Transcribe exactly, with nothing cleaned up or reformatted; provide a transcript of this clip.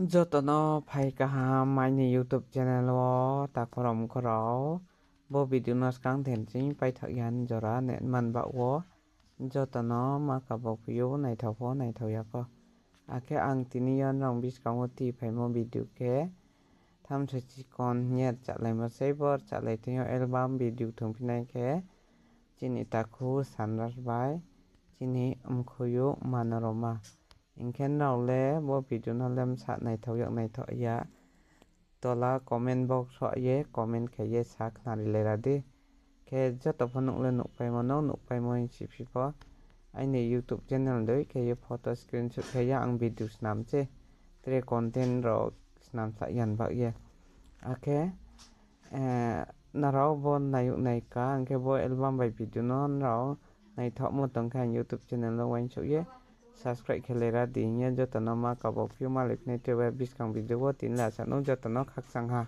Joto no phai kaham aini YouTube channel wo, takhu rao mkhu rao. Bo video no skang then ching paithaoh ya ni jora net man bah wo. Joto no ma kabo phi ou, naithao pho naithao ya pho. Akhe ang tini yo nrao buskang wo tui phaimo video khe thamsoichi kon hing ye rchahlaimo sei, bo rchahlai thing yo album video thungphi nai khe chini takhu Sanras bai chini mkhu yo Manorama. Hing khe nrao le bo video no le bsa naithao yag naithao ya, tola comment box wo ye comment khe ye sa khnari lai ra di. Khe joto pho nuh le nuhpaimo no, nuhpaimo hing siphi pho. Aini YouTube channel dei khe ye photo screenshot khe ye ang video snam se. Tre content rao snam sa yan bah ye. Akhe nrao bo naiyuh naika, hing khe bo album bai video no nrao naithaohmo tong khe ang YouTube channel no uaingsouh ye subscribe khe lai ra di hing ye joto no ma kabo phi ou, ma lai phi nai tre buskang video wo tini le asuh no, joto no khakchang ha.